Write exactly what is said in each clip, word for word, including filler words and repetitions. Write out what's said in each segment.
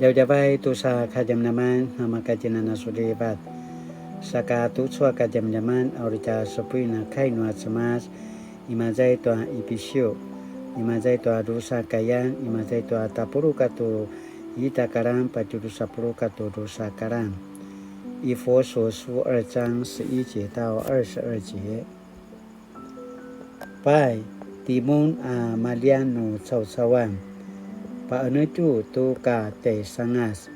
Djavadjavay tusa kadjamadjaman, namakatjinana sulivat. Saka tucu a kadjamadjaman, a uri tja supuin a kai nua Cemas, imaza i tua Ipisiu, imaza i tua drusa kayan, imaza i tua tapuluq katua ita karan, patje drusa puluq katua drusa karan. 以弗所书二章十一节到二十二节。 Pai, timun a maljian nu caucauan, paqenetju tu ka tjaisangas,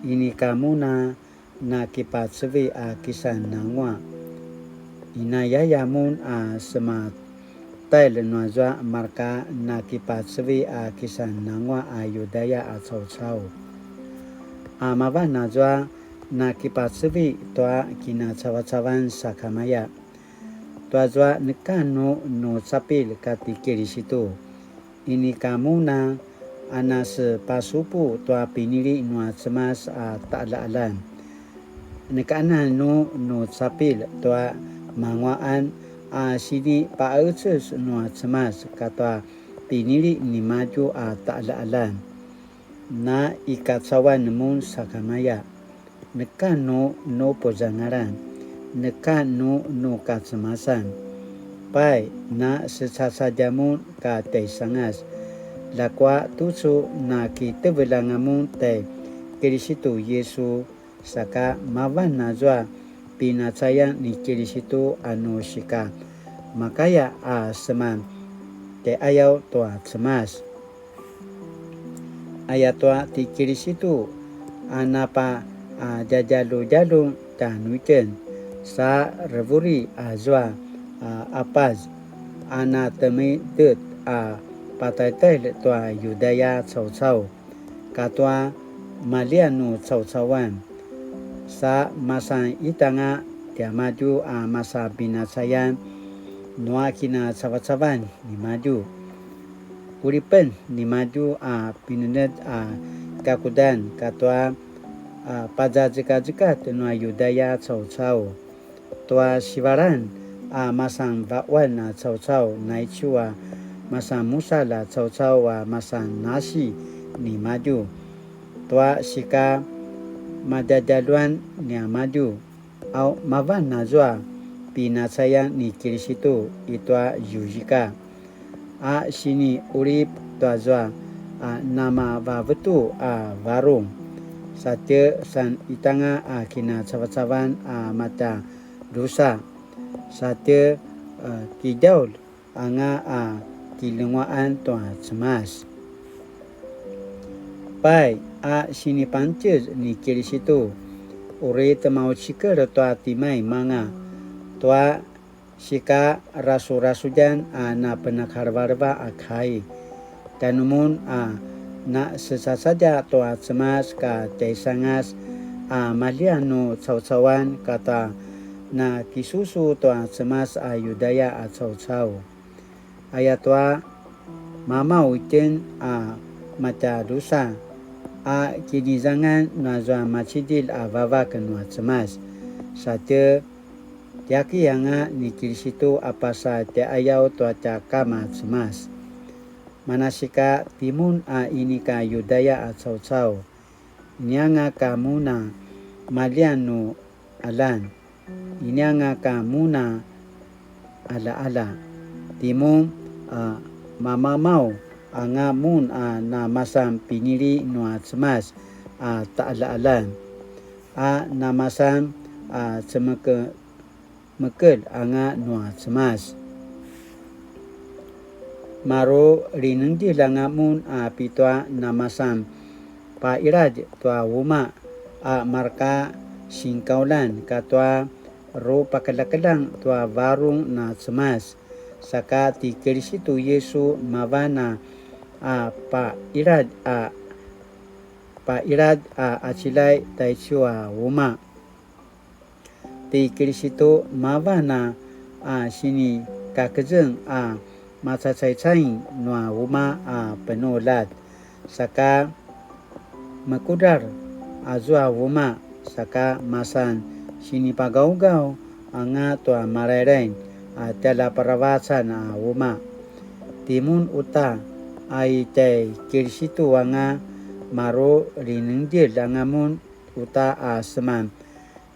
inika mun a nakipacevi a kisan nanguaq. Inayaya mun a sematail nuazua marka nakipacevi a kisan nanguaq a Yudaya a caucau. A mavan azua nakipacevi tua kinacavacavan sakamaya. Tuazua neka nu nu capilj kati Kilisitu, inika mun a nasepasupu tua pinili nua Cemas a taqaljaqaljan. Neka anan nu nu capilj tua manguaqan a sinipaqecez nua Cemas katua pinili nimadju a taqaljaqaljan. Na i kacauan mun sakamaya. Neka nu nu puzangalan, neka nu nu kacemasan. Pai, na secacadja mun ka tjaisangas. Ljakua tucu nakitevelj anga mun tjai Kilisitu Yisu, saka mavan azua pinacayan ni Kilisitu a nu sika makaya a seman tjaiqayaw tua Cemas. Ayatua ti Kilisitu a napa a djadjaludjalun tjanuitjen, sa revuri azua a apaz a na temidet a pataytayl tua Yudaya caucau katua maljian nu caucauan, sa masan itanga tiamadju a masa pinacayan nua kinacavacavan nimadju. Qulipen nimadju a pinenetj a kakudan katua a pazazekazekatj nua Yudaya caucau tua sivalan a masan vaquan a caucau naicu a masan musalj a caucau a masan nasi nimadju tua sika madjadjaluan niamadju. Au mavan azua pinacayan ni Kilisitu i tua ziuzika a siniqulip tuazua a namavavetu a varung, satje san itanga a kinacavacavan a matadrusa, satje, a, kidjaulj anga a kilenguaqan tua Cemas. Pai a sinipangtjez ni Kilisitu, uri temaucikel tua timaimanga tua sika rasurasudjan a napenakalevaleva a kai. Tanumun a nasecacadja tua Cemas ka tjaisangas a maljian nu caucauan kata nakisusu tua Cemas a Yudaya a caucau. Ayatua mamaw itjen a matadrusa a kinizangan nazua macidilj a vavak nua Cemas. Satje tjaki anga ni Kilisitu a pasa tjaiqayaw tua tja Kama Cemas. Manasika timun a inika Yudaya a caucau, inianga ka mun a maljian nu qaljan, inianga ka mun a qaljaqalja. Timun a mamamaw anga mun a namasan pinili nua Cemas a taqaljaqaljan, a namasan a cemekemekelj anga nua Cemas. Maru linengdilj anga mun a pitua namasan pailadj tua umaq a marka sinkaulan katua rupakeljakeljang tua varung na Cemas, saka ti Kilisitu Yisu mavan a pailadj a pailadj a qaciljay taicu a umaq. Ti Kilisitu mavan a, a sinikakezeng a macacaicaing nua umaq a penuljat, saka mekudral azua umaq, saka masan sinipagaugaw anga tua malailai a tjaljaparavacan a umaq. Timun uta a i tjai Kilisitu anga maru linengdjilj anga mun uta a seman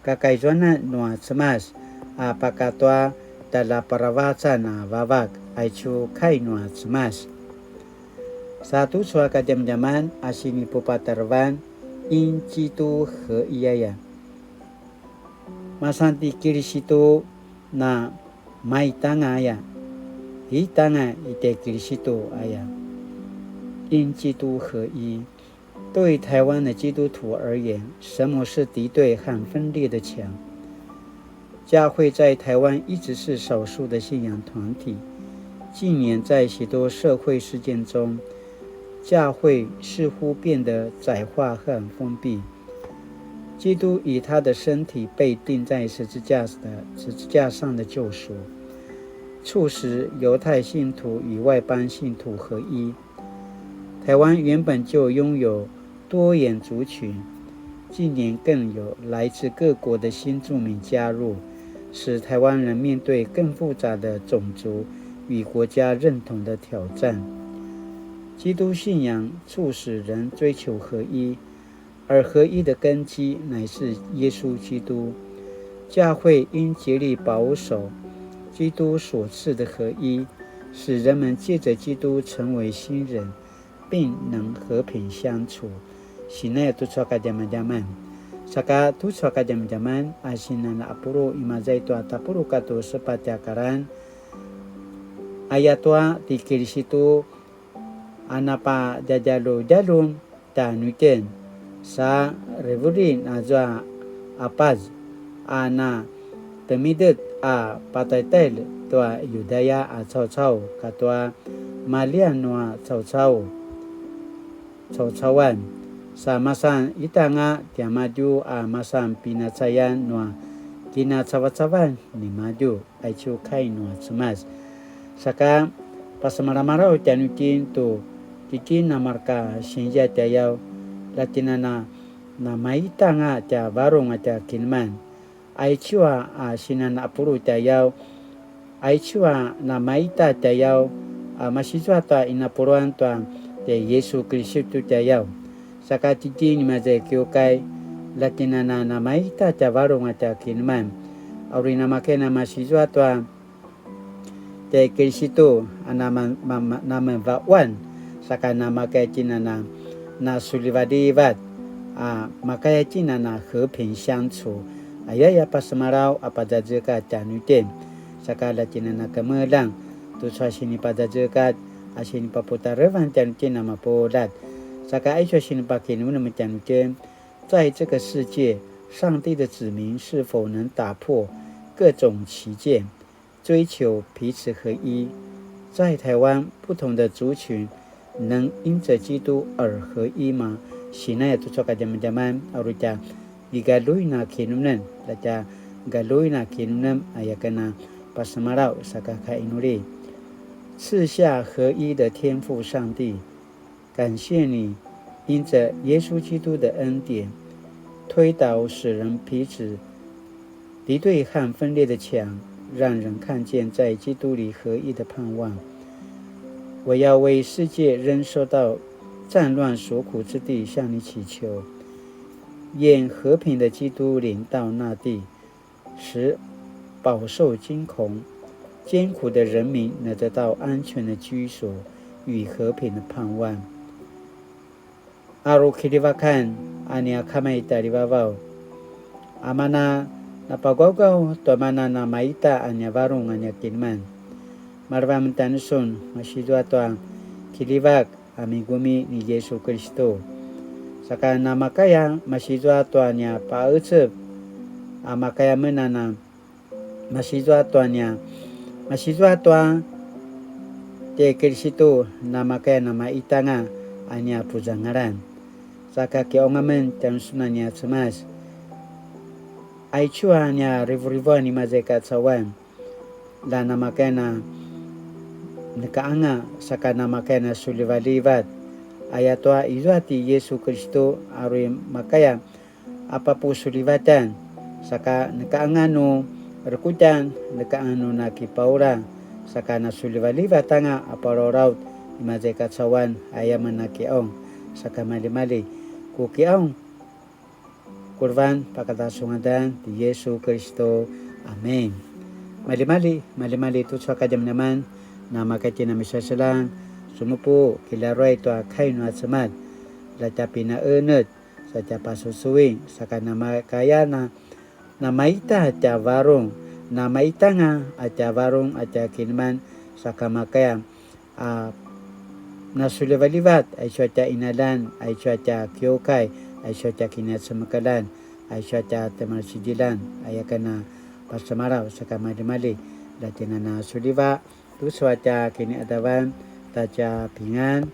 kakaizuanan nua Cemas a pakatua tjaljaparavacan a vavak, aicu kai nua Cemas. Sa tucu a kadjamadjaman a sinipupatarevan, 因基督合一 aya. Masan ti Kilisitu na maitanga aya, itanga i tjai Kilisitu aya. 因基督合一。对台湾的基督徒而言，什么是敌对和分裂的墙？教会在台湾一直是少数的信仰团体，近年在许多社会事件中，教会似乎变得窄化和封闭。基督以他的身体被钉在十字架的十字架上的救赎，促使犹太信徒与外邦信徒合一。台湾原本就拥有多元族群，近年更有来自各国的新住民加入，使台湾人面对更复杂的种族与国家认同的挑战。基督信仰促使人追求合一，而合一的根基乃是耶稣基督。教会应竭力保守基督所赐的合一，使人们借着基督成为新人，并能和平相处。Sinaya tucu a kadjamadjaman. Saka tucu a kadjamadjaman a sinan a pulu imaza i tua tapuluq katua sepatj a karan. Ayatua ti Kilisitu a napadjadjaludjalun tjanuitjen, sa rivuri nazua a paz a na temidet a pataytayl tua Yudaya a caucau katua malian nua caucau, caucauan, sa masan itanga tiamadju a masan pinacayan nua kinacavacavan nimadju. Aicu kai nua Cemas. Saka pasemalamalaw tjanuitjen tu titjen a marka sinzia tjayaw, latinana namaitanga tja varung a tja kineman. Aicu a sinan a pulu tjayaw, aicu a namaita tjayaw a masizua tua inapuluan tua tjai Yesu Kilisitu tjayaw. Saka titjen imaza i kiukai, latinana namaita tja varung a tja kineman. A uri namakaya namasizua tua tjai Kilisitu a nama-, ma-, ma-, namenvaquan, saka namakaya tjinana nasulivalivat, a makaya tjinana 和平相处. Ayaya pasemalaw a pazazekatj tjanuitjen, saka latinana kemeljang, tucu a sinipazazekat, a sinipaputarevan tjanuitjen a mapuljat. Saka aicu a sinipakinemnem tjanuitjen, 在这个世界，上帝的子民是否能打破各种歧见，追求彼此合一？在台湾，不同的族群能因着基督而合一吗？Sinaya tucu a kadjamadjaman, a uri tja i galjuin a kinemnem, la tja galjuin a kinemnem, aya ken a pasemalaw saka kainuli. 赐下合一的天父上帝，感谢你因着耶稣基督的恩典，推倒使人彼此敌对和分裂的墙，让人看见在基督里合一的盼望。我要为世界仍受到战乱所苦之地向你祈求，愿和平的基督临到那地，使饱受惊恐、艰苦的人民能得到安全的居所与和平的盼望。A rukiljivakan a nia Kama i tjarivavaw, a mana napagawgaw tua mana namaita a nia varung a nia kineman. Maljeva amen tjanusun, masizua tua kiljivak a migumi ni Yesu Kiristu. Saka namakaya masizua tua nia paqecep, a makaya amen a na masizua tua nia, masizua tua tjai Kiristu, namakaya namaitanga a nia puzangalan. Saka kiqaung amen tjanusun a nia Cemas. Aicu a nia rivurivuan imaza i kacauan, la namakaya na nekanga, saka namakaya na sulivalivat. Ayatua izua ti Yesu Kiristu, a uri makaya a papusulivatan, saka nekanga nu rekutjan, nekanga nu nakipaula, saka nasulivalivat anga a palalaut imaza i kacauan, aya amen a kiqaung. saka maljimalji. Ku kiaung, kurvan pakata su ngadan ti Yesu Kiristu. Amin. Maljimalji, maljimalji tucu a kadjamadjaman, na makatjina misaselang, sumupu kilaruay tua kai nua Cemas, la tja pinaenetj, sa tja pasusuin, saka namakaya na, namaita tja varung, namaitanga a tja varung a tja kineman, saka makaya a nasulivalivat, aicu a tja inalan, aicu a tja kiukai, aicu a tja kinacemekalan, aicu a tja temalsidilan, aya kana pasemalaw, saka maljimalji, la tjina nasuliva, tucu a tja kiniadavan, ta tja pingan,